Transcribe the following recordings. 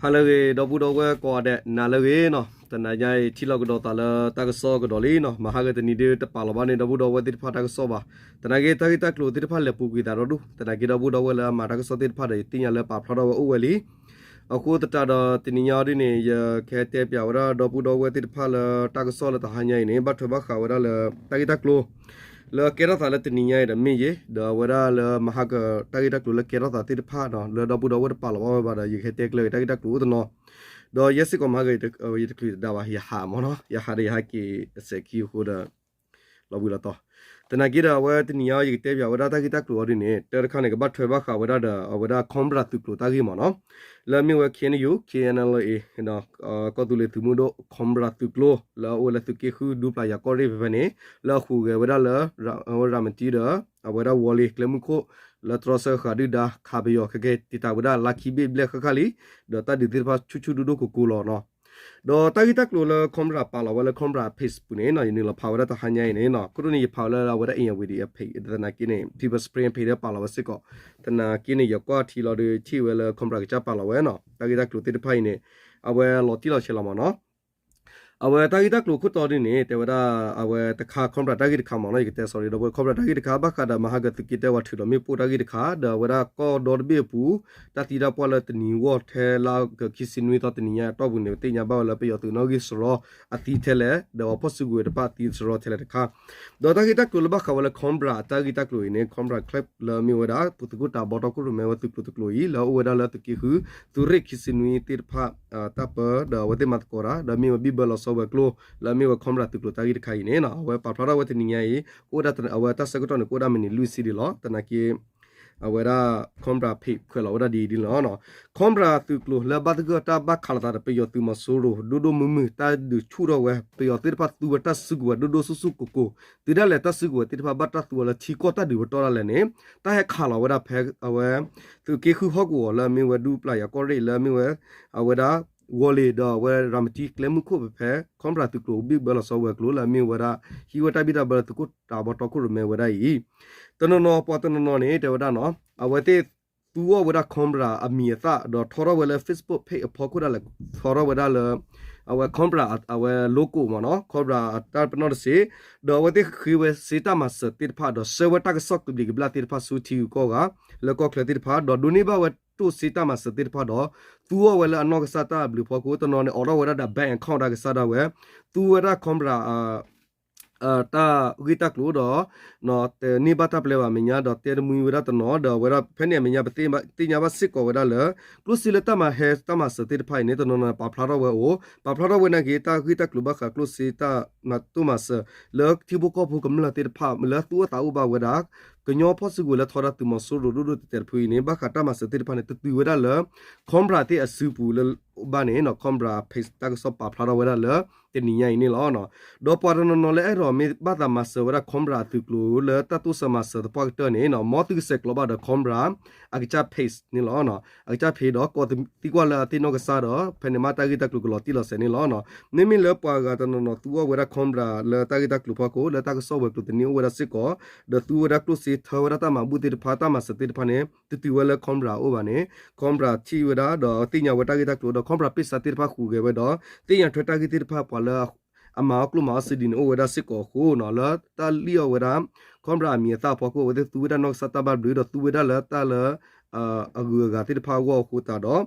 နၤလၢအဂ့ၤ ဒီပုၢ်ဒီဝဲၢ်ကိးဂၤဒဲး နၤလၢအဂ့ၤနီၤ. သနာ်က့ ထံၣ်လိာ်ကဒီးသးလၢတၢ်ကစီၣ်ကဒီးလံနီၤ. မဟါကတနံၤဒုး တပာ်လီၤဘၣ်န့ၣ် ဒီပုၢ်ဒီဝဲၢ်သ့ၣ်တဖၣ်တၢ်ကစီၣ်ဘၣ်. သနာ်က့ တၢ်ဂ့ၢ်တၢ်ကျိၤသ့ၣ်တဖၣ်လဲၤပူၤကွံာ်သးဒီဒူၣ်. သနာ်က့ ဒီပုၢ်ဒီဝဲၢ်လၢအမၤတၢ်ကစီၣ်သ့ၣ်တဖၣ်ဒီး ယသ့ၣ်ညါလၢပာ်ဖျါထီၣ်ဝဲအိၣ်ဝဲလံ. အဃိသတးဒီး တနံၤညါအံၤဒ်န့ၣ် ယကဟဲတဲပၠးဝဲဒၣ်ဒီပုၢ်ဒီဝဲၢ်သ့ၣ်တဖၣ်လၢတၢ်ကစီၣ်လၢတဟါညါအံၤန့ၣ် ဘၣ်ထွဲဘၣ်ဃးဝဲဒၣ်လၢ တၢ်ဂ့ၢ်တၢ်ကျိၤ လၢကဲထီၣ်သးလၢတနံၤညါအံၤဒီးမ့ၢ်ဂ့ၤ, ဒီးအဝဲဒၣ်လၢမဟါကတၢ်ဂ့ၢ်တၢ်ကျိၤလၢကဲထီၣ်သးသ့ၣ်တဖၣ်နီၤ လၢဒီပုၢ်ဒီဝဲၢ်တပာ်လီၤဘၣ်ဝဲဘၣ်ဒီး ယကဟဲတဲကျၢၤက့ၤတၢ်ဂ့ၢ်တၢ်ကျိၤအိၣ်တနီၤ. ဒီးယဲစ့ၢ်ကီးမဟါက ယတချုးတဒါဘၣ် ယဟးမ့ၢ်နီၤ ယဟးဒီးယဟးက့ၤအစဲးခံအဃိဒီး လီၤဘှံးလီၤတီၤ. သနာ်က့ဒီး အဝဲတနံၤညါအံၤ ယကတဲပၠးဝဲဒၣ် တၢ်ဂ့ၢ်တၢ်ကျိၤအံၤဒ်န့ၣ် တၢ်တခါန့ၣ် ကဘၣ်ထွဲဘၣ်ဃးဝဲဒၣ်ဒီး အဝဲဒၣ် Cobra သုးကျိၤတၢ်ဂ့ၢ်မ့ၢ်နီၤ. လၢအမ့ၢ်ဝဲ K N U K N L A ကီၢ်သူလ့ၤသုးမုၢ်ဒိၣ် Cobra သုးကျိၤ လၢအအိၣ်ဝဲလၢသုးက့ဃု ဒူပျၢ်ယၤကီၢ်ရ့ၣ်ဖဲဖဲန့ၣ် လၢအဟူးဂဲၤဝဲဒၣ်လၢ ရၤမတံဒီး အဝဲဒၣ်ဝီၤလ့ၤကျဲမုၢ်ခိၣ် လၢတြီဆၢဃာ်ဒုၣ်ဒါခးပယီၤ ခဲကဲတံာ်တာ်ဝဲဒၣ်လါခံဘ့ၣ်ဘျဲၣ်ဃၣ်ဃၣ်လံ. ဒီးတၢ်ဒုးသ့ၣ်တဖၣ်ဆူၣ်ဆူၣ်ဒိၣ်ဒိၣ်ကိၤကိၤလီၤနီၤ. ဒီးတၢ်ဂ့ၢ်တၢ်ကျိၤလၢ Cobra ပာ်လီၤဝဲလၢ Cobra page ပူၤန့ၣ်နီၤ ယနုာ်လီၤဖးဝဲဒၣ်တဟါညါအံၤန့ၣ်နီၤ ခိၣ်တိၣ်န့ၣ် ယဖးဝဲလၢအဝဲဒၣ် Irrawaddy အ page သနာ်က့န့ၣ် People Spring page ဒီးပာ်လီၤဝဲစ့ၢ်ကီး. သနာ်က့န့ၣ် ယကွၢ်ထံလီၤဒီး ထံၣ်ဝဲလၢ Cobra ကစၢ်ပာ်လီၤဝဲနီၤ တၢ်ဂ့ၢ်တၢ်ကျိၤသ့ၣ်တဖၣ်အံၤန့ၣ် အဝဲလီၤတံၢ်လီၤဆဲးလီၤမ့ၢ်နီၤ. အဝဲတၢ်ဂ့ၢ်တၢ်ကျိၤခိၣ်တီဒ်န့ၣ် တဲဝဲဒၣ် အဝဲတခါ Cobra တၢ်ဂ့ၢ်တခါမ့ၢ်နီၤ ယကတဲ sorry ဒီး Cobra တၢ်ဂ့ၢ်တခါ ဘၣ်ဃးဒီးမဟါကသုးက့တၢဝဲထုးဒီးမ့ၣ်ပိၢ်တၢ်ဂ့ၢ်တခါ ဒီးအဝဲဒၣ်ကီၢ်ဒီတဘ့ၣ်အပူၤ တၢ်သံတၢ်ပှၢ်လၢတနံၤဂီၢ်ထဲလါအီကူးခံဆံနွံသီတနံၤညါအတီၢ်ပူၤန့ၣ် ပသ့ၣ်ညါဘၣ်ဝဲလၢပယီၤသုးနီၣ်ဂံၢ်စရီအသံထဲလဲၣ် ဒီးပှၤဖီၣ်စုကဝဲၤတဖၣ်အသံစရီထဲလဲၣ်တခါ ဒီးတၢ်ဂ့ၢ်တၢ်ကျိၤလၢဘၣ်ဃးဝဲလၢ Cobra အတၢ်ဂ့ၢ်တၢ်ကျိၤအံၤန့ၣ် Cobra Club လၢအမ့ၢ်ဝဲဒၣ် ပသုးခိၣ်တၢ်ဘီတီခိၣ်ရိၣ်မဲဝဲသုးကျိၤတကျိၤအံၤ လၢအအိၣ်ဝဲဒၣ်လၢသုးက့ဃု သုးရ့ၣ်ခံဆံနွံသ့ၣ်တဖၣ် တၢ်ပၢ ဒီးအဝဲသ့ၣ်မၤသကိးတၢ် ဒီးမ့ၢ်ဝဲဘံၣ်ဘၢလီၤဆီဝဲၤကျိၤ လၢအမ့ၢ်ဝဲ Cobra သုးကျိၤတၢ်ဂ့ၢ်တခါအံၤန့ၣ် အဝဲပာ်ဖျါထီၣ်ဝဲတနံၤညါအံၤ ကအိၣ်ဒၣ်အဝဲတၢ်ဆၢကတီၢ်န့ၣ် ကအိၣ်ဒၣ်မံးနံးလွံၢ်ဆံဒံးလီၤ. သနာ်က့ အဝဲဒၣ် Cobra page ခွဲးလီၤဝဲဒၣ်ဒ်အံၤဒ်န့ၣ်လီၤ. Cobra သုးကျိၤလၢဘၣ်သဂၢၢ်တၢ်ဘၣ်ခးလိာ်သးဒီးပယီၤသုးမီၤစိရိၤ ဒိၣ်ဒိၣ်မုၢ်မုၢ် တၢ်ဒုးဆူၣ်ထီၣ်ဝဲ ပယီၤသ့ၣ်တဖၣ်သူဝဲတၢ်စုကဝဲၤဒိၣ်ဒိၣ်ဆူၣ်ဆူၣ်ကိၤကိၤ တုၤဒၣ်လဲာ်တၢ်စုကဝဲၤသ့ၣ်တဖၣ်ဘၣ်တၢ်သူဝဲလၢထံကီၢ်တၢ်ဒုးပတီၢ်ဒၣ်လဲာ်န့ၣ် တၢ်ဟဲခးလီၤဝဲဒၣ်ဖဲအဝဲ သုးက့ဃုဟီၣ်ကဝီၤလၢအမ့ၢ်ဝဲဒူပျၢ်ယၤကီၢ်ရ့ၣ်လၢအမ့ၢ်ဝဲ အဝဲဒၣ် ဝီၤလ့ၤဒီးအဝဲရၤမတံကျဲမုၢ်ခိၣ်ဖဲဖဲ Cobra သုးကျိၤဘံၣ်ဘၢလီၤဆီဝဲၤကျိၤလၢအမ့ၢ်ဝဲဒၣ် ဟံးဝဲတၢ်ဘံၣ်တၢ်ဘၢလၢသုးခိၣ်တၢ်ဘီတီခိၣ်ရိၣ်မဲဝဲဒၣ်အံၤ တနီၤနီၤပှၤတနီၤနီၤန့ၣ် တဲဝဲဒၣ်နီၤ အဝဲသ့ၣ်သူအီၣ်ဝဲဒၣ် Cobra အမံၤအသၣ် ဒီးထီထီၣ်ဝဲလၢ Facebook page အဖီခိၣ်ဒၣ်လဲာ် ထီထီၣ်ဝဲဒၣ်လၢ အဝဲ Cobra အဝဲ logo မ့ၢ်နီၤ Cobra အတၢ်ပနီၣ်တစ့ ဒီးအဝဲသ့ၣ်ဃ့ဝဲစ့တၢ်မၤစၢၤသ့ၣ်တဖၣ် ဒီးဆှၢဝဲတၢ်ကစီၣ်ကဘျံးကဘျၣ်သ့ၣ်တဖၣ်ဆူထံဂုၤကီၢ်ဂၤ လၢကီၢ်ချၢသ့ၣ်တဖၣ် ဒီးဒိးန့ၢ်ဘၣ်ဝဲတိၢ်စ့တၢ်မၤစၢၤသ့ၣ်တဖၣ်ဒီး သူအီၣ်ဝဲလၢအနီၢ်ကစၢ်တၢ်ဘျုးဖီခိၣ် တနီၤန့ၣ် အိးထီၣ်ဝဲဒၣ်ဒီး bank account တၢ်ကစၢ်ဒၣ်ဝဲ သူဝဲဒၣ် Cobra တၢ်ဂ့ၢ်တၢ်ကျိၤဒီး တန့ၢ်ဘၣ်တၢ်ပျဲဘၣ်အမဲာ်ညါ ဒီးတဲတမှံဝဲဒၣ်တနီၤ ဒီးအဝဲဒၣ်ဖဲန့ၣ်အမဲာ်ညါ ပသ့ၣ်ညါဘၣ်စ့ၢ်ကီးဝဲဒၣ်လၢ ကျိၣ်စ့လၢတၢ်မၤဟဲတၢ်မၤစၢၤသ့ၣ်တဖၣ်အံၤန့ၣ် တနီၤနီၤပာ်ဖျါထီၣ်ဝဲအိၣ် ပာ်ဖျါထီၣ်ဝဲနာ်က့ တၢ်ဂ့ၢ်တၢ်ကျိၤဘၣ်ဃးကျိၣ်စ့တၢ်မၤတိၢ်မၤစၢၤ လၢထံဖိကီၢ်ဖိကမျၢၢ်သ့ၣ်တဖၣ် လၢသူအီၣ်သးအိၣ်ဘၣ်ဝဲဒၣ် ကညီဖီၣ်စုကဝဲၤလၢထီဒါသုးမီၤစိရိၤဒိၣ်ဒိၣ်တဲာ်တဲာ်တဖုအံၤန့ၣ် ဘၣ်ဃးတၢ်မၤစၢၤသ့ၣ်တဖၣ်န့ၣ် တတုၤဝဲဒၣ်လၢ Cobra သ့ၣ်အစုပူၤလၢဘၣ်န့ၣ် Cobra page တၢ်ကစီၣ်ပာ်ဖျါထီၣ်ဝဲဒၣ်လၢ တနံၤညါအံၤန့ၣ်လီၤ. ဒီးပှၤတနီၤနီၤလၢအဲၣ်ဒိးမ့ၢ်ဘၣ်သးမၤစၢၤဝဲဒၣ် Cobra အသုးကျိၤလၢတၢ်တိစၢၤမၤစၢၤသပှၢ်ကတၢၢ်န့ၣ် မ်သုကဆဲးကျိးဘၣ်ဒီး Cobra အကစၢ် page န့ၣ်လီၤ. အကစၢ် page ဒီး ကိးသံကွၢ်လၢအသ့ၣ်နီၣ်ကစၢ်ဒီး ဖဲန့ၣ်မးတၢ်ဂ့ၢ်တၢ်ကျိၤကလီၤတံၢ်လီၤဆဲးန့ၣ်လီၤ. မ့မ့ၢ်လၢပှၤဂၤတနီၤနီၤသူအီၣ်ဝဲဒၣ် Cobra လၢတၢ်ဂ့ၢ်တၢ်ကျိၤဖီခိၣ် လၢတၢ်ကစီၣ်ဝဲၤကျိၤတန့ၢ်အိၣ်ဝဲဒၣ်စ့ၢ်ကီး ဒီးသူဝဲဒၣ်ကျိၣ်စ့ထၢဝဲဒၣ်တၢ်မၤဘူၣ်သ့ၣ်တဖၣ် တၢ်မၤစၢၤသ့ၣ်တဖၣ်န့ၣ် တတုၤဝဲလၢ Cobra အအိၣ်ဘၣ်န့ၣ် Cobra ထံၣ်ဝဲဒၣ်ဒီးသ့ၣ်ညါဝဲတၢ်ဂ့ၢ်တၢ်ကျိၤဒီး Cobra ပ့ၢ်စးသ့ၣ်တဖၣ်ဃုာ်ဂဲၤဝဲဒီး သ့ၣ်ညါထွဲတၢ်ဂ့ၢ်သ့ၣ်တဖၣ် ပှၤလၢအမၤအီၣ်ကျိၣ်မၤအီၣ်စ့ဒ်န့ၣ်အိၣ်ဝဲဒၣ်စ့ၢ်ကီးအဃိနီၤ လၢတၢ်လံၣ်အီၣ်ဝဲဒၣ် Cobra အမံၤအသၣ်အဖီခိၣ် အဝဲသ့ၣ်သူဝဲဒၣ်နီၢ်ကစၢ်တၢ်ဘၣ်ဘျုးဒီးသူဝဲဒၣ်လၢတၢ်လၢ အဂုၤအဂၤသ့ၣ်တဖၣ်အဂီၢ်အဃိသတးဒီး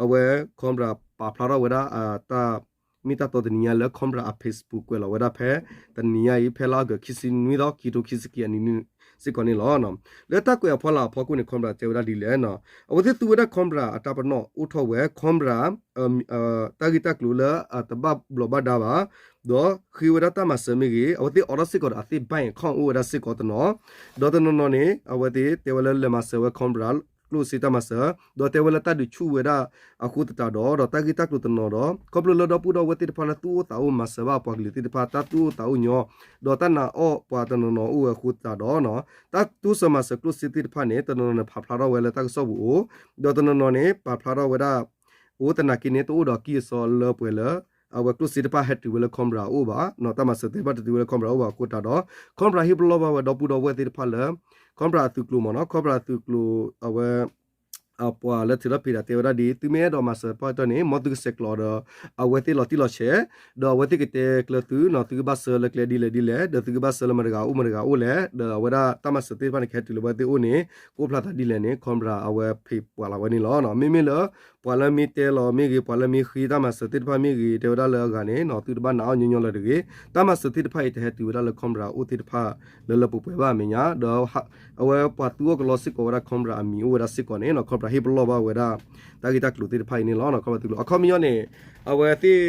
အဝဲ Cobra ပာ်ဖျါထီၣ်ဝဲဒၣ် တၢ်မ့ၢ်တၢ်တီတနံၤညါလၢ Cobra အ page ပူၤကွဲးလီၤဝဲဒၣ်ဖဲ တနံၤညါအံၤ ဖဲလါအီကူးခံဆံနွံသီ ခံကထိခံဆံခံအနံၤန့ၣ်စ့ၢ်ကီးန့ၣ်လီၤ. လၢတၢ်ကွဲးအဖီလာ်အဖီခိၣ်န့ၣ် Cobra တဲဝဲဒၣ်ဒ်လဲၣ်နီၤ အဝဲသ့ၣ်သူဝဲဒၣ် Cobra အတၢ်ပနီၣ်အိၣ်ထီၣ်ဝဲ Cobra တၢ်ဂ့ၢ်တၢ်ကျိၤလၢအတဘၣ်ဘျီးဘၣ်ဒါဘၣ် ဒီးဃ့ဝဲဒၣ်တၢ်မၤစၢၤမ့ၢ်ဂ့ၤ အဝဲသ့ၣ်အိးထီၣ်စ့ၢ်ကီးဒီးအသ့ၣ် bank account အိၣ်ဝဲဒၣ်စ့ၢ်ကီးတနီၤ ဒီးတနီၤနီၤန့ၣ် အဝဲသ့ၣ်တဲဝဲလၢလဲၤမၤစၢၤဝဲ Cobra ကျိၣ်စ့တၢ်မၤစၢၤ ဒီးတဲဝဲလၢတၢ်ဒုးဆူၣ်ဝဲဒၣ်အဃိသတးဒီး ဒီးတၢ်ဂ့ၢ်တၢ်ကျိၤတနီၤဒီး ခီဖျိလၢဒီပုၢ်ဒီဝဲၢ်သ့ၣ်တဖၣ်လၢသူၣ်အိၣ်သးအိၣ်မၤစၢၤဘၣ်ပှၤကလုာ်သ့ၣ်တဖၣ် တၢ်သူၣ်အိၣ်သးအိၣ်ညီ ဒီးတၢ်နာ်အီၣ်ပှၤတနီၤနီၤအိၣ်ဝဲအဃိသတးဒီး တၢ်တိစၢၤမၤစၢၤကျိၣ်စ့သ့ၣ်တဖၣ်န့ၣ် တနီၤနီၤန့ၣ် ဖးဖျါထီၣ်ဝဲလၢတၢ်ကစီၣ်ပူၤအိၣ် ဒီးတနီၤနီၤန့ၣ် ပာ်ဖျါထီၣ်ဝဲဒၣ် အိၣ်သနာ်က့န့ၣ် တအိၣ်ဒီးအကံၢ်အစီလၢပှဲၤလၢ အဝဲကျိၣ်စ့တဖၣ်ဟဲတုၤဝဲလၢ Cobra အအိၣ်ဘၣ် တၢ်မၤစၢၤသ့ၣ်တဖၣ်တတုၤဝဲလၢ Cobra အအိၣ်ဘၣ်အဃိသတးဒီး Cobra ဟ့ၣ်ပလီၢ်ဘၣ်ဝဲဒီပုၢ်ဒီဝဲၢ်သ့ၣ်တဖၣ်လၢ Cobra အသုးကျိၤမ့ၢ်နီၤ Cobra အသုးကျိၤ အဝဲ ပှၤလၢထုးထီၣ်ဖံးတၢ်တဲဝဲဒၣ်ဒ် သုမ့ၢ်အဲၣ်ဒိးမၤစၢၤတၢ်ပၢၢ်ကၠီန့ၣ် မ်သုကဆဲးကျိးဒီး အဝဲသ့ၣ်လီၤတံၢ်လီၤဆဲး, ဒီးအဝဲသ့ၣ်ကတဲကျၢၤသုနီၤ သုကဘၣ်ဆှၢလၢကျဲဒ်လဲၣ်ဒ်လဲၣ် ဒီးသုကဘၣ်ဆှၢလၢမတၤတဂၤအိၣ်မတၤတဂၤအိၣ်လဲၣ်, ဒီးအဝဲဒၣ်တၢ်မၤစၢၤသ့ၣ်တဖၣ်န့ၣ် ကဟဲတုၤလၢအဝဲသ့ၣ်အိၣ်န့ၣ် ကအိၣ်ဖျါသးဒ်လဲၣ်န့ၣ် Cobra အဝဲဖံးပှၤလီၤဝဲန့ၣ်လီၤ. မ့မ့ၢ်လၢ ပှၤလၢမ့ၢ်တဲလီၤမ့ၢ်ဂ့ၤ ပှၤလၢမ့ၢ်ဃ့တၢ်မၤစၢၤသ့ၣ်တဖၣ်မ့ၢ်ဂ့ၤ တဲဝဲဒၣ်လၢအဂၤန့ၣ်နီၤ သုတဘၣ်နာ်အီၤညီညီလၢၤတဂ့ၤ. တၢ်မၤစၢၤသ့ၣ်တဖၣ်အံၤ တဟဲတုၤဝဲဒၣ်လၢ Cobra အိၣ်သ့ၣ်တဖၣ်လၢလၢပှဲၤပှဲၤဘၣ်အမဲာ်ညါ ဒီး အဝဲပှၤသူအီၣ်ကလီစ့ၢ်ကီးဝဲဒၣ် Cobra အမံၤအိၣ်ဝဲဒၣ်စ့ၢ်ကီးန့ၣ်နီၤ Cobra ဟ့ၣ်ပလီၢ်ဘၣ်ဝဲဒၣ် တၢ်ဂ့ၢ်တၢ်ကျိၤသ့ၣ်တဖၣ်အံၤန့ၣ်လီၤ. Cobra သုးကျိၤ အခီပညီန့ၣ် အဝဲသ့ၣ်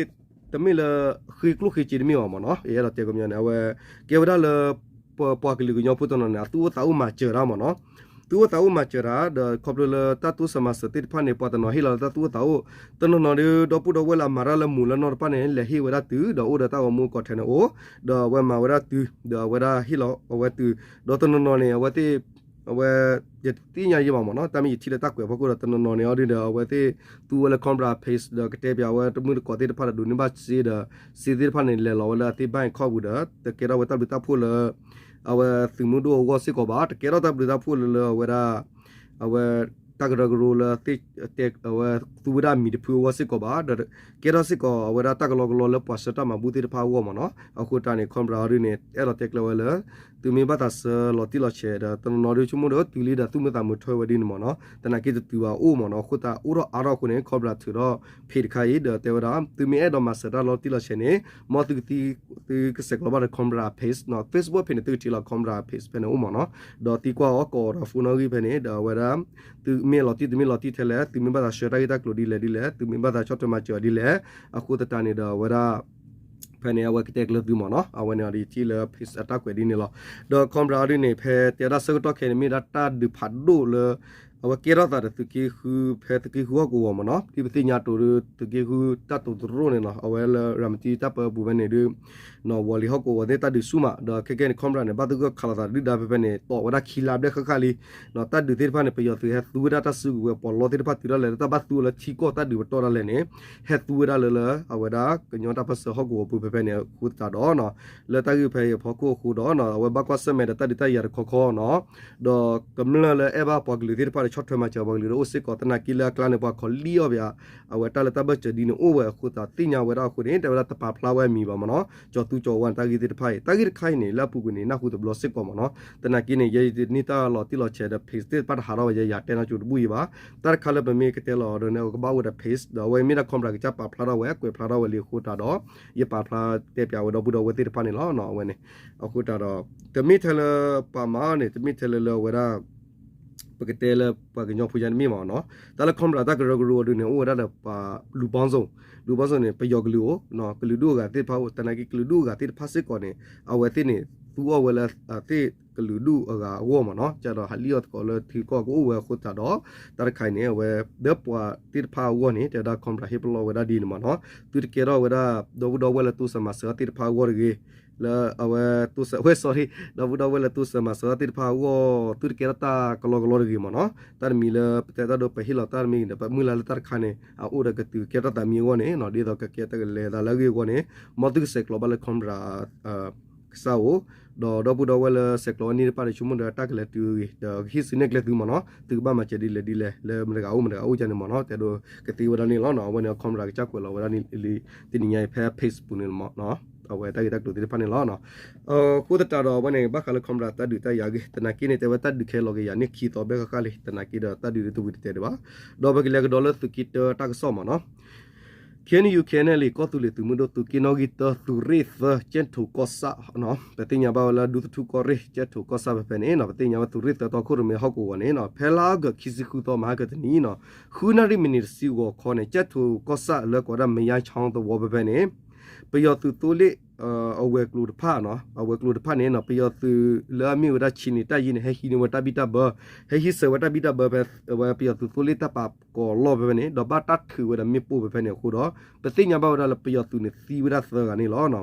တမ့ၢ်လၢ ဃ့ကျိၣ်ဃ့စ့တမ့ၢ်ဘၣ်မ့ၢ်နီၤ ယအဲၣ်ဒိးတဲကမျီန့ၣ် အဝဲ ကဲဝဲဒၣ်လၢ ပပှၤကလုာ်ကညီဖိတနီၤန့ၣ် အသူၣ်အိၣ်သးအိၣ်မၤစၢၤတၢ်မ့ၢ်နီၤ သူၣ်အိၣ်သးအိၣ်မၤစၢၤတၢ် ဒီးခီဖျိလၢတၢ်တိစၢၤမၤစၢၤသ့ၣ်တဖၣ်န့ၣ် ပှၤတနီၤဟ့ၣ်လီၤလၢတၢ်သူၣ်အိၣ်သးအိၣ် တနီၤနီၤဒီး ဒီပုၢ်ဒီဝဲၢ်လၢအမၤတၢ်လၢမူးလၢနီၢ်တဖၣ်န့ၣ် လဲၤဟ့ၣ်ဝဲဒၣ်တုၤ ဒီးအိၣ်ဒီးတၢ်ဂီၤမူကီးထဲန့ၣ်အိၣ် ဒီးအဝဲမၤဝဲဒၣ်တုၤ ဒီးအဝဲဒၣ်ဟ့ၣ်လီၤအဝဲတုၤ ဒီးတနီၤနီၤန့ၣ် အဝဲသ့ၣ် အဝဲ ယတသ့ၣ်ညါယံာ်ဘၣ်မ့ၢ်နီၤ တၢ်မ့ၢ်ယထံၣ်လၢတၢ်ကွဲးဖီခိၣ်ဒီး တနီၤနီၤန့ၣ်အီၤဒ်ဒီး အဝဲသ့ၣ်သူဝဲလၢ Cobra page ဒီးကတဲပၠးဝဲတမုၢ်တကိးသ့ၣ်တဖၣ်ဒီး ဒိးန့ၢ်ဘၣ်စ့ဒီး စ့သ့ၣ်တဖၣ်န့ၣ် လဲၤလီၤဝဲလၢအသ့ၣ် bank account ပူၤဒီး တကဲထီၣ်ဝဲတၢ်ဘျုးတၢ်ဖှိၣ်လၢ အဝဲသုးမုၢ်ဒိၣ်အဂီၢ်စ့ၢ်ကီးဘၣ် တကဲထီၣ်တၢ်ဘျုးတၢ်ဖှိၣ်လၢလၢအဝဲဒၣ် အဝဲ တၢ်ကရၢကရိလၢ အဝဲသူဝဲဒၣ်အမံၤတဖုအဂီၢ်စ့ၢ်ကီးဘၣ် ဒီးကဲထီၣ်စ့ၢ်ကီးအဝဲဒၣ်တၢ်ကလီကလီလၢပှၤဆှၢတၢ်မၤဘူၣ်သ့ၣ်တဖၣ်အဂီၢ်မ့ၢ်နီၤ အဃိသတးန့ၣ် Cobra အီၤဒ်န့ၣ် အဲၣ်ဒိးတဲကျၢၤဝဲလၢ သုမ့ၢ်ဘၣ်သးဆှၢလီၤတံၢ်လီၤဆဲးဒီး တနီၤနီၤဒုးဆိကမိၣ်ဒီးတုၤလံဒီးသူၣ်မုာ်သးမုာ်ထွဲဝဲဒ်န့ၣ်မ့ၢ်နီၤ သနာ်က့တတုၤဘၣ်အိၣ်မ့ၢ်နီၤ အဃိသတးအိၣ်ထီၣ်အါထီၣ်အဃိန့ၣ် Cobra ထုးထီၣ် page တခါအံၤ ဒီးတဲဝဲဒၣ် သုမ့ၢ်အဲၣ်ဒိးမၤစၢၤတၢ်လီၤတံၢ်လီၤဆဲးန့ၣ် မ်သုကသံ သုကဆဲးကျိးဘၣ်ဒီး Cobra page နီၤ Facebook page န့ၣ် သုကထံၣ်လီၤ Cobra page ဖဲန့ၣ်အိၣ်မ့ၢ်နီၤ ဒီးသံကွၢ်အီၤကိးဒီး phone နီၣ်ဂံၢ်ဖဲန့ၣ် ဒီးအဝဲဒၣ် သုမ့ၢ်လီၤတံၢ်တမ့ၢ်လီၤတံၢ်ထဲလဲၣ် သုမ့ၢ်ဘၣ်သးဆှၢတၢ်ဂ့ၢ်တၢ်ကျိၤဒ်လဲၣ်ဒ်လဲၣ် သုမ့ၢ်ဘၣ်သးဆီၣ်ထွဲမၤစၢၤအီၤဒ်လဲၣ် အဃိသတးန့ၣ်ဒီးအဝဲဒၣ် ဖဲန့ၣ်အဝဲကတဲကျၢၤသုမ့ၢ်နီၤ အဝဲန့ၣ်အီၤဒ်ယထံၣ်လၢ page အတၢ်ကွဲးဒ်န့ၣ်လီၤ. ဒီး Cobra အီၤဒ်န့ၣ် ဖဲတဲဒၣ်ဆၢကတီၢ်ခဲအံၤန့ၣ် မ့ၢ်ဒၣ်တၢ်ဒုးဖးဒိၣ်လၢ အဝဲကဲထီၣ်သးဒီးသုးက့ဃု ဖဲသုးက့ဃုဟီၣ်ကဝီၤမ့ၢ်နီၤ ဒ်ပသ့ၣ်ညါတိၤဒီး သုးက့ဃုတၢ်တိၤသရိၣ်န့ၣ်နီၤ အဝဲလၢရၤမတံတၢ်ပၢပူၤဖဲန့ၣ်ဒီး နီၤ ဝီၤလံၤဟီၣ်ကဝီၤသ့ၣ်တၢ်ဒုးဆူၣ်မး ဒီးခဲကဲန့ၣ် Cobra န့ၣ် ဘၣ်သဂၢၢ်ခးလိာ်သးဒုၣ်ဒါဖဲဖဲန့ၣ် တီၣ်ဝဲဒၣ်ခံလါဘျဲၣ်ဃၣ်ဃၣ်လံ နီၤ တၢ်ဒုးသ့ၣ်တဖၣ်န့ၣ် ပယီၤသုးဟဲသူဝဲဒၣ်တၢ်စုကဝဲၤပီးလီသ့ၣ်တဖၣ်တုၤဒၣ်လဲာ်လၢတၢ်ဘၣ်သူအီၤလၢထံကီၢ်တၢ်ဒုးပတီၢ်ဒၣ်လဲာ်န့ၣ် ဟဲသူဝဲဒၣ်လၢလၢ အဝဲဒၣ်ကညီတၢ်ပၢၢ်ဆၢဟီၣ်ကဝီၤပူၤဖဲဖဲန့ၣ်အဃိသတးဒီးနီၤ လၢတၢ်ဂ့ၢ်ဖဲအံၤအဖီခိၣ်အဃိဒီးနီၤ အဝဲဘၣ်ကွၢ်ဆၢၣ်မဲာ်ဒီးတၢ်ဒုးတၢ်ယၤတခီခီနီၤ ဒီးကမျၢၢ်လၢအဲၣ်ဘၣ်ပှၤကလုာ်သ့ၣ်တဖၣ်ဒီး ဆီၣ်ထွဲမၤစၢၤပှၤကလုာ်ဒီးအိၣ်စ့ၢ်ကီး သနာ်က့လၢအကျါန့ၣ် ပှၤခိးလံၣ်အီၣ်ပယီၤ အဝဲတၢ်လၢတၢ်ဘၢၣ်စၢၤဒ်န့ၣ်အိၣ်ဝဲအဃိသတး သ့ၣ်ညါဝဲဒၣ်အဃိန့ၣ် တဲဝဲဒၣ်တပာ်ဖျါဝဲအမံၤဘၣ်မ့ၢ်နီၤ ကၠီၤသူကၠီၤဝါန့ၣ် တၢ်ဂ့ၢ်သ့ၣ်တဖၣ်အံၤ တၢ်ဂ့ၢ်တခါအံၤန့ၣ် လၢအပူၤကွံာ်န့ၣ် နၢ်ဟူတဘျီစ့ၢ်ကီးမ့ၢ်နီၤ သနာ်က့န့ၣ် ယဲယတန့ၢ်တၢ်လီၤတံၢ်လီၤဆဲးဒီး page သ့ၣ်တဖၣ်တဟးထီၣ်ဝဲ ယဲယၤတဲနီၢ်ကၠိတဘူၣ်အံၤဘၣ် တၢ်တခါလၢပမ့ၢ်ကတဲလီၤဒီးန့ၣ် ကဘၣ်အိၣ်ဒီး page ဒီးအဝဲမ့ၢ်ဒၣ် Cobra ကစၢ်ပာ်ဖျါထီၣ်ဝဲ ကွဲးဖျါထီၣ်ဝဲလံအဃိသတးဒီး ယပာ်ဖျါတဲပၠးဝဲဒီပုၢ်ဒီဝဲၢ်သ့ၣ်တဖၣ်န့ၣ်လီၤ အဝဲန့ၣ် အဃိသတးဒီး တမ့ၢ်ထဲလၢပှၤမၤန့ၣ် တမ့ၢ်ထဲလၢလၢအဝဲဒၣ် ပကတဲလၢပှၤကညီဖိညါတမ့ၢ်မ့ၢ်နီၤ တၢ်လၢ Cobra တၢ်ကရၢကရိအီၤဒ်န့ၣ် အိၣ်ဝဲဒၣ်ဒီးပှၤ လူပေါင်းစုံ လူပေါင်းစုံ န့ၣ် ပယီၤကလုာ်အိၣ် ကလုာ်ဒူၣ်အဂၤသ့ၣ်တဖၣ်အိၣ် သနာ်က့ကလုာ်ဒူၣ်အဂၤသ့ၣ်တဖၣ်စ့ၢ်ကီးန့ၣ် အဝဲသ့ၣ်န့ၣ် သူအီၣ်ဝဲလၢအသ့ၣ်ကလုာ်ဒူၣ်အဂၤအဂီၢ်မ့ၢ်နီၤ ကဒီးဟးလံၣ်အီၣ်သကိးလၢထံကီၢ်ကအိၣ်ဝဲအဃိသတးဒီး တၢ်တခါအံၤန့ၣ် အဝဲ ဒီးပှၤသ့ၣ်တဖၣ်အဂီၢ်န့ၣ် တဲဝဲဒၣ် Cobra ဟ့ၣ်ပလီၢ်ဝဲဒၣ်ဒ်န့ၣ်မ့ၢ်နီၤ သုတကဲထီၣ်ဝဲဒၣ် ဒီပုၢ်ဒီဝဲၢ်လၢတိစၢၤမၤစၢၤအီၤသ့ၣ်တဖၣ်အဂီၢ်တဂ့ၤ လၢအဝဲတိစၢၤဝဲ sorry ဒီပုၢ်ဒီဝဲၢ်လၢတိစၢၤမၤစၢၤအီၤသ့ၣ်တဖၣ်အဂီၢ် သုတကဲထီၣ်တၢ်ကလီကလီတဂ့ၤမ့ၢ်နီၤ တၢ်တမံၤလၢပတဲတၢ်ဒိပဟ့ၣ်လီၤတၢ်တမံၤဒီး ပမုၢ်လၢ်လၢတၢ်တခါန့ၣ် အအိၣ်ဒီးကတုၤကဲထီၣ်သးမံအဂီၢ်န့ၣ်နီၤ ဒ်သိးကကဲတၢ်ကလဲၤသးလၢအဂ့ၢ်အဂီၢ်န့ၣ် မ်သုကဆဲးကျိးဘၣ်လၢ Cobra ကစၢ်အိၣ် ဒီးဒီပုၢ်ဒီဝဲၢ်လၢဆဲးကျိးဝဲန့ၣ်တဖၣ်ဒီး ဆိကမိၣ်ဒီးတၢ်ကလဲၤတုၤအဂ့ၤ ဒီးကဟ့ၣ်စုနဲၣ်ကျဲသုမ့ၢ်နီၤ သုကဘၣ်မၤစၢၤဒ်လဲၣ်ဒ်လဲၣ် လၢမတၤဂၤအိၣ်မတၤဂၤအိၣ်ကန့ၣ်မ့ၢ်နီၤ တဲဒိးကသ့ဝဲဒၣ်န့ၣ်လီၤနီၤ အဝဲန့ၣ် Cobra ကစၢ်ကွဲးလီၤဝဲဒၣ်န့ၣ်လံ တနံၤညါအံၤဖဲ page ပူၤန့ၣ်လီၤမ့ၢ်နီၤ အဝဲတၢ်ဂ့ၢ်တၢ်ကျိၤသ့ၣ်တဖၣ်န့ၣ်လီၤနီၤ အဃိသတးဒီးအဝဲန့ၣ် ဘၣ်ဃးလၢ Cobra တၢ်ဒုးတၢ်ယၤအဂ့ၢ် သနာ်က့န့ၣ် တဲဝဲတၢ်ဒုးခဲလီၤက့ၤယၤန့ၣ်ခံသီဘျဲၣ်ဃၣ်ဃၣ်လံ သနာ်က့ဒီးတၢ်ဒုးတဝံၤတတဲဒံးဘၣ် ဒီးပကလဲၤကဒီးလၢသုးက့တၢတၢ်ကစီၣ်မ့ၢ်နီၤ KNU KNLA ကီၢ်သူလ့ၤသုးမုၢ်ဒိၣ်သုးက့နီၣ်ဂံၢ်တၢ သုးရ့ၣ်သၢ ကၠဲၣ်ထိးကီၢ်ဆၣ်နီၤ ပသ့ၣ်ညါဘၣ်ဝဲလၢဒူသထူကီၢ်ရ့ၣ် ကၠဲၣ်ထိးကီၢ်ဆၣ်ဖဲဖဲန့ၣ်နီၤ ပသ့ၣ်ညါဝဲသုးရ့ၣ်သၢတီခိၣ်ရိၣ်မဲဟီၣ်ကဝီၤန့ၣ်နီၤ ဖဲလါအီကူးခံဆံဃုသီ မဟါကတနံၤနီၤ ဃုနၣ်ရံၣ်မံးနံးတဆံဂီၤခီန့ၣ် ကၠဲၣ်ထိးကီၢ်ဆၣ်လၢကိးဝဲဒၣ် မယါချောင်းသဝီဖဲဖဲန့ၣ် ပယီၤသုးသိလ့ၣ် အဝဲၤကျိၤတဖၣ်နီၤ အဝဲၤကျိၤတဖၣ်န့ၣ်နီၤ ပယီၤသုးလၢအမ့ၢ်ဝဲဒၣ် ဆံနံးတၢ်ယံၤန့ၣ် ဟဲဟံးန့ၢ်ဝဲတၢ်ဘံၣ်တၢ်ဘၢ ဟဲဟံးစၢၤဝဲတၢ်ဘံၣ်တၢ်ဘၢဖဲ အဝဲပယီၤသုးသိလ့ၣ်တၢ်ပာ်ကိးလီၢ်ဖဲဖဲန့ၣ် ဒီးဘၣ်တၢ်ထုးဝဲဒီးမ့ၣ်ပိၢ်ဖဲဖဲန့ၣ်အဃိဒီး ပသ့ၣ်ညါဘၣ်ဝဲဒၣ်လၢပယီၤသုးန့ၣ်သံဝဲဒၣ်သၢဂၤန့ၣ်လီၤ.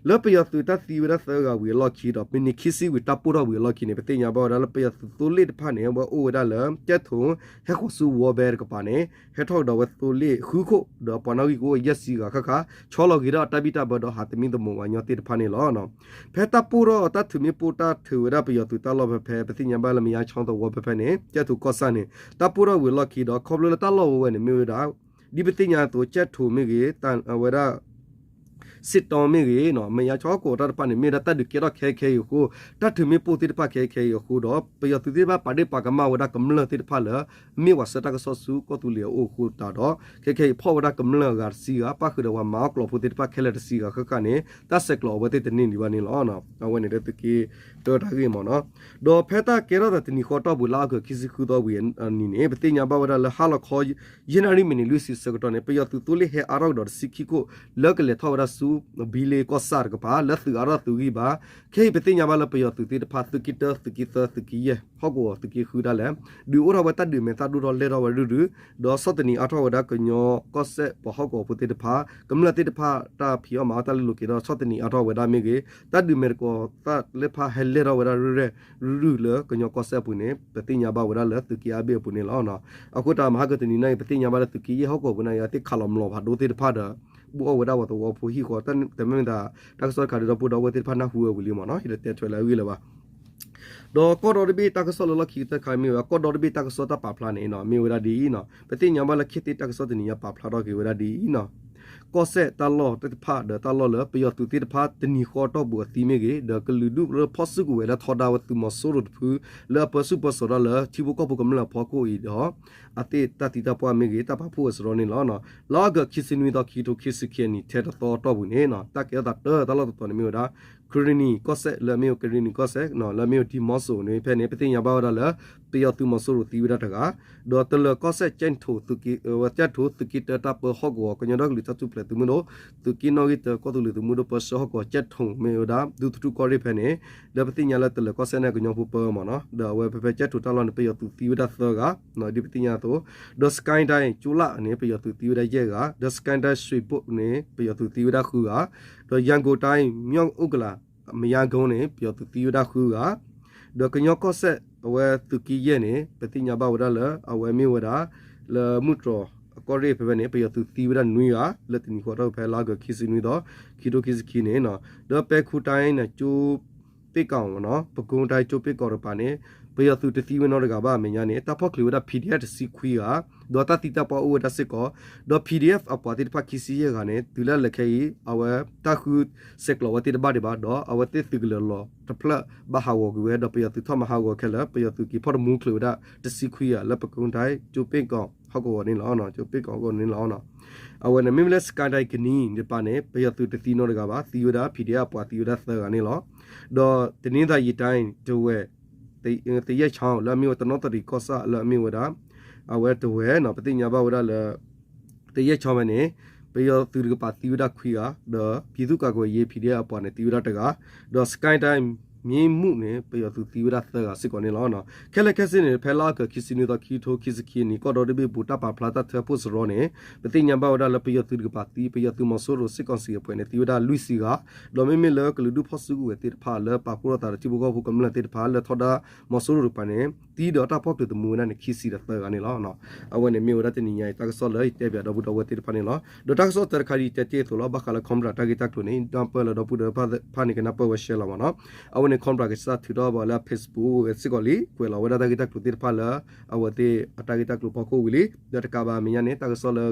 လၢပယီၤသုးတၢ်သံဝဲဒၣ်သၢဂၤဝံၤအလီၢ်ခံဒီး မံးနံးခံဆံဝံၤတၢ်ပိၢ်ထီၣ်ဝံၤအလီၢ်ခံန့ၣ် ပသ့ၣ်ညါဘၣ်ဝဲဒၣ်လၢပယီၤသုးသိလ့ၣ်တဖၣ်န့ၣ် အဝဲအိၣ်ဝဲဒၣ်လၢ ကၠဲၣ်ထိး ဟဲဃီၤဆူဝီဘဲတကပၤန့ၣ် ဟဲထီၣ်ကဒီးဝဲသိလ့ၣ်ဃုခိၣ် ဒီးပှၤနီၣ်ဂံၢ်ကအိၣ်ယဲၢ်ဆံဂၤဃၣ်ဃၣ် ဆီလီၤက့ၤဒီးတၢ်ဘံၣ်တၢ်ဘၢဒီးဟးသမံသမိး ပှၤကညီသ့ၣ်တဖၣ်န့ၣ်လီၤ. ဖဲတၢ်ပိၢ်ထီၣ်တၢ်ထုးမ့ၣ်ပိၢ်တၢ်ထုးဝဲဒၣ်ပယီၤသုးတၢ်လီၢ်ဖဲဖဲ ပသ့ၣ်ညါဘၣ်လၢမယါခၠီသဝီဖဲဖဲန့ၣ် ကၠဲၣ်ထိၣ်ကီၢ်ဆၣ်န့ၣ် တၢ်ပိၢ်ထီၣ်ဝံၤအလီၢ်ခံဒီး ခီဖျိလၢတၢ်လီၢ်ဝဲဝဲန့ၣ် မ့ၢ်ဝဲဒၣ် ဒ်ပသ့ၣ်ညါအသိး ကၠဲၣ်ထိၣ်မ့ၢ်ဂ့ၤ ဝဲဒၣ် စစ်တောင်း မ့ၢ်ဂ့ၤ မယါခၠီဟီၣ်ကဝီၤတၢ်တဖၣ်န့ၣ် မ့ၢ်ဝဲဒၣ်တၢ်ဒုးကဲထီၣ်ခဲအံၤခဲအံၤအဃိ တၢ်ထုးမ့ၣ်ပိၢ်သ့ၣ်တဖၣ်ခဲအံၤခဲအံၤအဃိဒီး ပယီၤသုးသ့ၣ်တဖၣ်ပာ်ဒ့ၣ်ပာ်ကမၣ်ဝဲဒၣ်ကမျၢၢ်သ့ၣ်တဖၣ်လၢ မ့ၢ်ပှၤဆှၢတၢ်ကစီၣ်ဆူကီၢ်သူလ့ၤအအိၣ်အဃိသတးဒီး ခဲခဲအံၤဖီၣ်ဝဲဒၣ်ကမျၢၢ်အဂၤတဆံဂၤ ပၣ်ဃုာ်ဒီးပှၤမၤအီၣ်ကျိာ်ဖိသ့ၣ်တဖၣ်ခဲလၢာ်တဆံဂၤဃၣ်ဃၣ်န့ၣ် တၢ်ဆဲးကျိးအဝဲသ့ၣ်တန့ၢ်ဒံးဘၣ်န့ၣ်လီၤ. အဝဲန့ၣ်လၢသုးက့တၢတၢ်ဂ့ၢ်မ့ၢ်နီၤ. ဒီးဖဲတၢ်ကဲထီၣ်သးတနံၤဃီအတီၢ်ပူၤလၢအီကူးခံဆံဃုသီဝံၤအနံၤန့ၣ် ပသ့ၣ်ညါဘၣ်ဝဲဒၣ်လၢဟါလီၤခီ ယဲၢ်နၣ်ရံၣ်မံးနံးလွံၢ်ဆံဆၢကတီၢ်န့ၣ် ပယီၤသုးသိလ့ၣ်ဟဲအါထီၣ်ကဒီးတဆံခံခိၣ် လၢကလဲၤထီၣ်ဝဲဒၣ်ဆူ ဘံလ့ကီၢ်ဆၣ်တကပၤ လၢသုးအါထီၣ်သုးဂံၢ်ဘါ ခဲအံၤပသ့ၣ်ညါဘၣ်လၢပယီၤသုးသ့ၣ်တဖၣ် သုးက့တၢ သုးက့သၢ သုးက့ယဲၢ် ဟီၣ်ကဝီၤသုးက့ဃုဒၣ်လဲာ် ဒုးအိၣ်ထီၣ်ဝဲတၢ်ဒုးမဲာ်သၣ်ဒိၣ်ထီၣ်လဲၢ်ထီၣ်ဝဲရုၢ်ရုၢ် ဒီးဆီၣ်သနံးအါထီၣ်ဝဲဒၣ်ကညီကီၢ်စဲၣ်ပှၤဟီၣ်ကဝီၤဖိသ့ၣ်တဖၣ် ကမျၢၢ်သ့ၣ်တဖၣ်တၢ်ဖံးအီၣ်မၤအီၣ်တၢ်လၢလိၤက့ၤဒီးဆီၣ်သနံးအါထီၣ်ဝဲဒၣ်မ့ၢ်ဂ့ၤ တၢ်ဒုးမဲာ်သၣ်ဒိၣ်ထီၣ်သ့ၣ်တဖၣ်ဟဲလဲၢ်ထီၣ်ဝဲဒၣ်ရုၢ်ရဲၣ်ရုၢ်ရုၢ်လၢကညီကီၢ်စဲၣ်အပူၤန့ၣ် ပသ့ၣ်ညါဘၣ်ဝဲဒၣ်လၢသုးက့အါဘ့ၣ်အပူၤန့ၣ်လီၤ. အဃိတၢ်မဟါကတနံၤညါအံၤ ပသ့ၣ်ညါဘၣ်လၢသုးက့ယဲၢ်ဟီၣ်ကဝီၤပူၤန့ၣ် အဝဲသ့ၣ်ခးလီၤမျိာ်ဖးဒိၣ်သ့ၣ်တဖၣ်ဒီး ဘူးအီၣ်ဝဲဒၣ်ပှၤသဝီဖိဟံၣ်ဃီ တမ့ၢ်မ့ၢ်တၢ် တၢ်ကစီၣ်တခါဒီးဒီပုၢ်ဒီဝဲၢ်သ့ၣ်တဖၣ်နၢ်ဟူဝဲဝံၤလံမ့ၢ်နီၤ ယတတဲထွဲလၢအဂ့ၢ်လၢၤဘၣ် ဒီးကီၢ်ဒီတဘ့ၣ်တၢ်ကစီၣ်လၢလီၢ်ခံကတၢၢ်တခါမ့ၢ်ဝဲ ကီၢ်ဒီတဘ့ၣ်တၢ်ကစီၣ်တၢ်ပာ်ဖျါန့ၣ် မ့ၢ်ဝဲဒၣ်ဒ်အံၤနီၤ ပသ့ၣ်ညါဘၣ်လၢခ့သ့ၣ်တၢ်ကစီၣ်တနံၤညါပာ်ဖျါထီၣ်က့ၤဝဲဒၣ်ဒ်အံၤနီၤ ကီၢ်စဲၣ်တၢ်လီၢ်သ့ၣ်တဖၣ်ဒီးတၢ်လီၢ်လၢပယီၤသုးသ့ၣ်တဖၣ်တနံၤဃီအတီၢ်ပူၤအသံမ့ၢ်ဂ့ၤ ဒီးကလုာ်ဒူၣ်လၢဖီၣ်စုကဝဲၤလၢထီဒါဝဲသုးမီၤစိရိၤတဖု လၢအပၢဆူၣ်ပၢစိးတၢ်လၢထံဖိကီၢ်ဖိကမျၢၢ်အဖီခိၣ်အံၤဒီး အသ့ၣ်တၢ်သံတၢ်ပှၢ်မ့ၢ်ဂ့ၤ တၢ်ပာ်ဖှိၣ်ဝဲစရီန့ၣ်လီၤ. လါအီကူးခံဆံနွံသီ ခံကထိခံဆံခံအနံၤ ထဲတသီအတီၢ်ပူၤန့ၣ် တၢ်ကဲထီၣ်သးတၢ်လီၢ်တတီၤန့ၣ်မ့ၢ်ဝဲဒၣ် ကရံၣ်နံၤကီၢ်စဲၣ် လၢအမ့ၢ်ဝဲကရံၣ်နံၤကီၢ်စဲၣ် လၢအမ့ၢ်ဝဲဒံမီစိၤန့ၣ် ဖဲန့ၣ် ပသ့ၣ်ညါဘၣ်ဝဲဒၣ်လၢ ပယီၤသုးမီၤစိရိၤသံဝဲဒၣ်တဂၤ ဒီးတလၢၤကီၢ်စဲၣ်ကၠဲၣ်ထိၣ် ကၠဲၣ်ထိၣ်သုးက့တၢတၢ်ပၢဟီၣ်ကဝီၤ ကညီဒီကလုာ်တၢ်ထူၣ်ဖျဲးသုးမုၢ်ဒိၣ် သုးက့နီၣ်ဂံၢ်တၢ ကီၢ်သူလ့ၤသုးမုၢ်ဒိၣ်ပၢဆှၢဟီၣ်ကဝီၤ ကၠဲၣ်ထိၣ်မ့ၢ်ဝဲဒၣ် ဒူသထူၣ်ကီၢ်ရ့ၣ်ဖဲန့ၣ် လၢပသ့ၣ်ညါလၢတလၢၤကီၢ်စဲၣ်န့ၣ်ကညီဖိပၢမ့ၢ်နီၤ ဒီးအဝဲဖဲဖဲကၠဲၣ်ထိၣ်တၢ်လီၢ်န့ၣ် ပယီၤသုးသံဝဲဒၣ်သၢဂၤ ဒ်ပသ့ၣ်ညါအသိး ဒီး စကဲတၢၣ် ကၠိလၣ်န့ၣ် ပယီၤသုးသံဝဲဒၣ်ယဲၢ်ဂၤ ဒီး စကဲတၢၣ် ရွှေဘို န့ၣ် ပယီၤသုးသံဝဲဒၣ်ဃုဂၤ ဒီး ရန်ကုန်တိုင်း မြောက်ဥက္ကလာ မယါကုန်း န့ၣ် ပယီၤသုးသံဝဲဒၣ်ဃုဂၤ ဒီးကညီကီၢ်စဲၣ် အဝဲသုးက့ယဲၢ်န့ၣ် ပသ့ၣ်ညါဘၣ်ဝဲဒၣ်လၢ အဝဲမ့ၢ်ဝဲဒၣ် လၢမုၢ်တြီၤကီၢ်ရ့ၣ်ဖဲဖဲန့ၣ် ပယီၤသုးသံဝဲဒၣ်နွံဂၤ လၢတနံၤဃီအတီၢ်ဖဲလါအီကူးခံဆံနွံသီ ခံကထိခံဆံခံန့ၣ် ဒီးပဲခူးတိုင်း ကၠိပ့ၣ်ကီၣ် မ့ၢ်နီၤ ပဲခူးတိုင်း ကၠိပ့ၣ်ကီၣ် တကပၤန့ၣ် ပယီၤသုးတသံဝဲနီတဂၤဘၣ်အမဲာ်ညါန့ၣ် တၢ်ဖီၣ်ချၢးဝဲဒၣ် ပီႇဒီအ့ၣ်ဖ် တဆံခွံဂၤ ဒီးတၢ်သံတၢ်ပှၢ်အိၣ်ဝဲဒၣ်စ့ၢ်ကီး ဒီး ပီၣ်ဒီအ့ၣ်ဖ် အပှၤသ့ၣ်တဖၣ်ခံဆံယဲၢ်ဂၤန့ၣ် တုၤလၢလၢခဲအံၤ အဝဲတၢ်ဃုဆဲးကျိးဝဲသ့ၣ်တဘၣ်ဒံးဘၣ် ဒီးအဝဲသ့ၣ်သုးကလၢၤလီၤတဖျၢၣ်ဘၣ်ဟးဂီၤကွံာ်ဝဲ ဒီးပယီၤသုးထီၣ်မၤဟးဂီၤခဲလၢာ် ပယီၤသုးက့ၤဖီၣ်တမူချၢးဝဲဒၣ်တဆံခွံဂၤ လၢပဲခူးတိုင်း ကၠိပ့ၣ်ကီၣ်ဟီၣ်ကဝီၤန့ၣ်လီၤ ကၠိပ့ၣ်ကီၣ်ဟီၣ်ကဝီၤန့ၣ်လီၤ. အဝဲန့ၣ် မ့မ့ၢ်လၢ စကဲတၢၣ် ကနံၤတကပၤန့ၣ် ပယီၤသုးတသံနီတဂၤဘၣ် သံဝဲဒၣ် ပီၣ်ဒီအ့ၣ်ဖ် အပှၤသံဝဲဒၣ်သၢဂၤန့ၣ်လီၤ. ဒီးတနင်္သာရီတိုင်း ထားဝယ် သရက်ချောင်း လၢအမ့ၢ်ဝဲတနီသရံၣ်ကီၢ်ဆၣ် လၢအမ့ၢ်ဝဲဒၣ် အဝဲထားဝယ်နီၤ ပသ့ၣ်ညါဘၣ်ဝဲဒၣ်လၢ သရက်ချောင်း ဖဲန့ၣ် ပယီၤသုးတကပၤသံဝဲဒၣ်ခွံဂၤ ဒီး ပြည်သူ့ကာကွယ်ရေး ပီၣ်ဒီအ့ၣ်ဖ် အပှၤန့ၣ် သံဝဲဒၣ်တဂၤ ဒီး စကဲတၢၣ် မြင်းမူ န့ၣ် ပယီၤသုးသံဝဲဒၣ်သၢဂၤစ့ၢ်ကီးန့ၣ်လီၤ. ခဲလၢာ်ခဲဆ့န့ၣ် ဖဲလါအီကူးခံဆံနွံသီ ခံကထိခံဆံခံအနံၤ ကီၢ်ဒီတဘ့ၣ်ပူၤ တၢ်ပာ်ဖျါတၢ်ထၢဖှိၣ်စရီန့ၣ် ပသ့ၣ်ညါဘၣ်ဝဲဒၣ်လၢပယီၤသုးတကပၤသံ ပယီၤသုးမီၤစိရိၤ စစ်ကောင်စီ အဖွဲ့န့ၣ် သံဝဲဒၣ်လွံၢ်ဆံဂၤ ဒီးမ့မ့ၢ်လၢကလုာ်ဒူၣ်ဖီၣ်စုကဝဲၤသ့ၣ်တဖၣ်လၢပာ်ဖှိၣ်ထီၣ်သးဒီးထံဖိကီၢ်ဖိကမျၢၢ်သ့ၣ်တဖၣ်လၢထီဒါမီၤစိရိၤတကပၤန့ၣ် သံဒီးတၢ်ဖီၣ်ချၢးသမူဝဲဒၣ်န့ၣ် ခံဆံဒီးသၢဂၤန့ၣ်လီၤ. အဝဲန့ၣ်မ့ၢ်ဝဲဒၣ်တနံၤညါအံၤ တၢ်ကစီၣ်လၢယတဲပၠးဒီပုၢ်ဒီဝဲၢ်သ့ၣ်တဖၣ်န့ၣ်လီၤ. ဒီးတၢ်ကစီၣ်တၢတခါဒ်ယတဲတ့ၢ်အသိးလီၤ ဘၣ်ဃးလၢ Cobra တၢ်ဂ့ၢ်တၢ်ကျိၤန့ၣ် နၢ်ပၢၢ်လၢဒီပုၢ်ဒီဝဲၢ်သ့ၣ်တဖၣ်န့ၣ် ကနၢ်ပၢၢ်ဝဲရှဲလီၤမ့ၢ်နီၤ. အဝဲန့ၣ် Cobra ကစၢ်ထုးထီၣ်ဘၣ်လၢအ Facebook ဝဲစ့ၢ်ကီးလံ ကွဲးလီၤဝဲဒၣ်တၢ်ဂ့ၢ်တၢ်ကျိၤသ့ၣ်တဖၣ်လၢ အဝဲသ့ၣ်အတၢ်ဂ့ၢ်တၢ်ကျိၤဖီခိၣ်ဝံၤလံ ဒီးတကးဘၣ်အမဲာ်ညါန့ၣ် တၢ်ကစီၣ်လၢ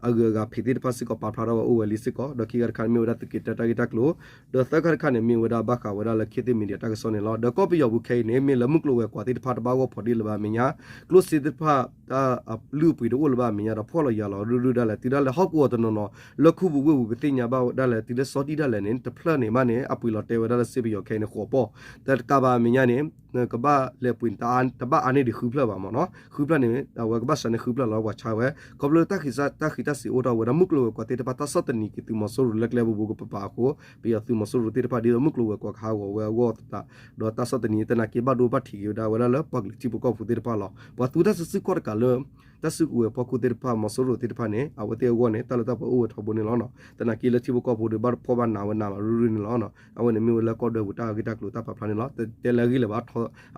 အဂုၤအဂၤဖံးသ့ၣ်တဖၣ်စ့ၢ်ကီးပာ်ဖျါထီၣ်ဝဲအိၣ်ဝဲလံစ့ၢ်ကီး ဒီးခံခါတခါန့ၣ်မ့ၢ်ဝဲဒၣ်သုးက့တၢတၢ်ဂ့ၢ်တၢ်ကျိၤ ဒီးသၢခါတခါန့ၣ် မ့ၢ်ဝဲဒၣ်ဘၣ်ဃးဝဲဒၣ်လၢ ခေတ်သစ် Media တၢ်ကစီၣ်န့ၣ်လီၤ. ဒီးကီၢ်ပယီၤပူၤခဲအံၤန့ၣ် မ့ၢ်လၢမုၢ်ကျိၤဝဲၤကွာ်သ့ၣ်တဖၣ်တဘၣ်ဂီၢ်ဖီဒ့ၣ်လၢၤဘၣ်အမဲာ်ညါ ကျိၣ်စ့သ့ၣ်တဖၣ် တၢ်လုၢ်အပှ့ၤတအိၣ်လၢၤဘၣ်အမဲာ်ညါဒီး ဖှီၣ်လီၤရုၢ်ရုၢ်ဒၣ်လဲာ် တုၤဒၣ်လဲာ်ဟီၣ်ကဝီၤတနီၤနီၤ လၢခူပူၤဝ့ၢ်ပူၤ ပသ့ၣ်ညါဘၣ်ဒၣ်လဲာ် တုၤလၢစီၤတံၢ်ဒၣ်လဲာ်န့ၣ် တဖျၢၣ်န့ၣ်မးန့ၣ် အပှ့ၤလီၤတဲာ်ဝဲဒၣ်လၢစ့ပယီၤခဲအံၤန့ၣ် ဃိးပီၢ် တကးဘၣ်အမဲာ်ညါန့ၣ် ကဘၣ်လဲၤပှ့ၤန့ၣ် တဘၣ်အါန့ၢ်ဒံးဃုဖျၢၣ်ဘၣ်မ့ၢ်နီၤ ဃုဖျၢၣ်န့ၣ် အဝဲကဘၣ်စးန့ၢ်ဃုဖျၢၣ်လီၤ ပှၤဆါဝဲ ခီဖျိလၢတၢ်ဃံးတၢ်စ့ၤအိၣ်ထီၣ်ဝဲဒၣ် မုၢ်ကျိၤဝဲၤကွာ်သ့ၣ်တဖၣ် တၢ်ဆီၣ်သနံးက့ၤသုးမီၤစိရိၤလၢကျဲပူၤပူၤကပၤပၤအဃိ ပယီၤသုးမီၤစိရိၤသ့ၣ်တဖၣ် ဒ်သိးမုၢ်ကျိၤဝဲၤကွာ်ကဟးဂီၤဝဲအဂီၢ်သတး ဒီးတၢ်ဆီၣ်သနံးသနာ်က့ဘၣ်ဒိဘၣ်ထံးက့ၤဝဲဒၣ်ဝဲဒၣ်လၢပှၤကလုာ်ထံဖိကီၢ်ဖိသ့ၣ်တဖၣ်လီၤ. ပှၤသူတၢ်စုဆူၣ်ခီၣ်တကးလၢ တၢ်စုကဝဲၤဖီခိၣ်သ့ၣ်တဖၣ် မီၤစိရိၤသ့ၣ်တဖၣ်န့ၣ် အဝဲသ့ၣ်အဂီၢ်န့ၣ် တၢ်လၢတၢ်ပှဲၤအိၣ်ဝဲထီဘိန့ၣ်လီၤ. သနာ်က့လၢထံဖိကီၢ်ဖိဒီးဘၣ်တဖှီၣ်ဘၣ်နးဝဲနးလီၤရုၢ်ရုၢ်န့ၣ်လီၤ. အဝဲန့ၣ်မ့ၢ်ဝဲလၢကီၢ်ဒွဲပူၤတၢ်ဂ့ၢ်တၢ်ကျိၤတၢ်ပာ်ဖျါန့ၣ်လီၤ. တဲလၢအဂ့ၢ်လၢၤဘၣ်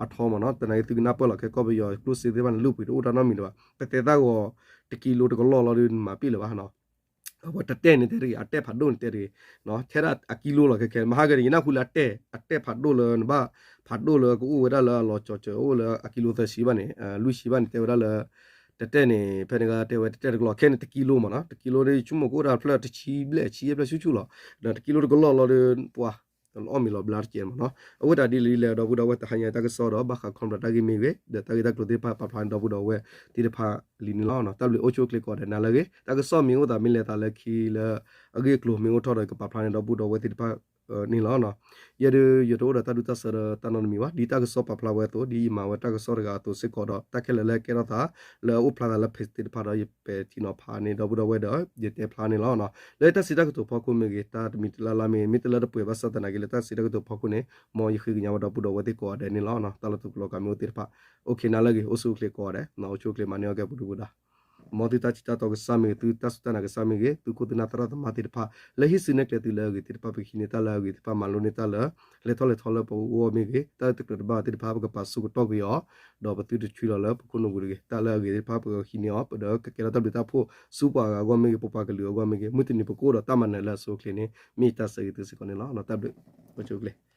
အထီမ့ၢ်နီၤ သနာ်က့သုကနၢ်ပၢၢ်လီၤခဲကီၢ်ပယီၤကျိၣ်စ့သ့ၣ်တဖၣ်န့ၣ် လုၢ်ပှ့ၤတအိၣ်တၢ်နီတမံၤလၢၤဘၣ်. ပတဲသၣ်ဂီၤတကံလိတကလီၢ်လီၤဒီးနမၤပ့ၢ်လၢၤဘၣ်နီၤ. အဝဲတတဲန့ၣ်တဲတဂ့ၤ, အတဲဖးဒိၣ်န့ၣ်တဲတဂ့ၤ, ထဲဒၣ်အကံလိလီၤခဲခဲ မဟါကန့ၣ် ယနၢ်ဟူလၢအတဲ အတဲဖးဒိၣ်လၢနဘၣ် ဖးဒိၣ်လၢကအိၣ်ဝဲဒၣ်လၢအလီၤကၠီၤစၢၤ အိၣ်လၢအကံလိသၢဆံဘၣ်န့ၣ် လွံၢ်ဆံဘၣ်န့ၣ် တဲဝဲဒၣ်လၢ တတဲန့ၣ် ဖဲန့ၣ်တဲဝဲတတဲတကလီၤ ခဲန့ၣ်တကံလိမ့ၢ်နီၤ, တကံလိဒီး ယဆိကမိၣ်ကအိၣ်ဒၣ်ဖျၢၣ်တဆံဘျဲၣ်ဆံယဲၢ်ဖျၢၣ်ဆူၣ်ဆူၣ်လီၤ, ဒီးတကံလိတကလီၢ်လီၤဒီး ပှၤ အီၣ်မ့ၤလီၤဘျါတကဲမ့ၢ်နီၤ, အဝဲတၢ်ဒ်လဲၣ်ဒ်လဲၣ် ဒီပုၢ်ဒီဝဲၢ် တဟါညါတၢ်ကစီၣ်ဒီး ဘၣ်ဃး conference တၢ်ဂ့ၢ်မ့ၢ်ဂ့ၤ ဒီးတၢ်ဂ့ၢ်တၢ်ကျိၤသ့ၣ်တဖၣ် ပာ်ဖျါန့ၣ် ဒီပုၢ်ဒီဝဲၢ်သ့ၣ်တဖၣ်လံန့ၣ်လီၤ. တၢ်ဘျုး အိၣ်ဆူၣ်အိၣ်ချ့ကိးဂၤဒဲးနၤလၢအဂ့ၤ, တၢ်ကစီၣ်မ့ၢ်အိၣ်သးမ့ၢ်လဲၤသးလၢခံလၢ အဂ့ၢ်အကျိၤမ့ၢ်အိၣ်ထီၣ်ဒီး ယကပာ်ဖျါန့ၣ် ဒီပုၢ်ဒီဝဲၢ်သ့ၣ်တဖၣ်န့ၣ်လီၤ. ယဲဒၣ်ယတအိၣ်ဒီးတၢ်ဒူတၢ်ဆၢဒီးတၢ်နီတမံၤဘၣ်, ဒ်တၢ်ကစီၣ်ပာ်ဖျါဝဲအသိး ဒ်ယမၤဝဲတၢ်ကစီၣ်တဂၤအသိးစ့ၢ်ကီးဒီး တၢ်ခဲလၢာ်လၢကဲထီၣ်သး လၢအအိၣ်ဖျါသးလၢ page သ့ၣ်တဖၣ်ဒီး ယပဲာ်ထံနီၤဖးန့ၣ် ဒီပုၢ်ဒီဝဲၢ်ဒီး ယတဲဖျါန့ၣ်လီၤ. လၢတၢ်စံးတၢ်ကတိၤဖီခိၣ်မ့ၢ်ဂ့ၤ တၢ်တမံၤတလါလါမ့ၢ်ဂ့ၤ မ့ၢ်တလၢတပှဲၤဘၣ်ဆၣ်သနာ်က့ လၢတၢ်စံးတၢ်ကတိၤဖီခိၣ်န့ၣ် မ်ယဃ့ကညးဝဲဒီပုၢ်ဒီဝဲၢ်သ့ၣ်ကိးဂၤဒဲးန့ၣ်လီၤ. တၢ်လီၢ်တၢ်ကျဲကိးဂၤမ့ၢ်အိၣ်သ့ၣ်တဖၣ် အိၣ်ခ့နၤလၢအဂ့ၤ, အိၣ်ဆူၣ်အိၣ်ချ့ကိးဂၤဒဲး, အိၣ်ဆူၣ်အိၣ်ချ့မၤန့ၢ်အီၣ်ကဲပူၤဒုပူၤဒါ မ်သုတၢ်စံးတၢ်ကတိၤကစၢ်မ့ၢ်ဂ့ၤ, သုတၢ်စူၢ်တၢ်နာ်ကစၢ်မ့ၢ်ဂ့ၤ, သုခိၣ်သုနၢ်သရၣ်သမါသ့ၣ်တဖၣ် လၢဟံးစုနဲၣ်ကျဲသုလၢအဂ့ၤသ့ၣ်တဖၣ် ပကဟံးန့ၢ်တၢ်လၢအဂ့ၤသ့ၣ်တဖၣ် မၤလိန့ၢ်တၢ်လၢ လဲၤထီၣ်လဲၤထီလၢပဂီၢ်မ့ၢ်ဂ့ၤ, တၢ်လၢတကြၢးတဘၣ်သ့ၣ်တဖၣ် ပကပာ်ဆူးကတီၢ်က့ၤအီၤ, ဒီးပသုတဆွံလီၤလၢပခိၣ်နူာ်ပူၤတဂ့ၤ, တၢ်လၢအဂ့ၤသ့ၣ်တဖၣ် ပကဟံးန့ၢ်အီၤ ပဒီးကကဲထီၣ်တၢ်ဘျုးတၢ်ဖှိၣ်ဆူပှၤဂၤအဂီၢ်မ့ၢ်ဂ့ၤ, ပပှၤကလုာ်အဂီၢ်မ့ၢ်ဂ့ၤ, မုၢ်တနံၤပကအိၣ်ဒီးတၢ်မၤနၢၤလၢအဆိအချ့န့ၣ် မ့ၢ်ယတၢ်ဆၢဂ့ၤသုစ့ၢ်ကီးန့ၣ်လီၤ. တၢ်ဘျုး, အိၣ်ဆူၣ်အိၣ်ချ့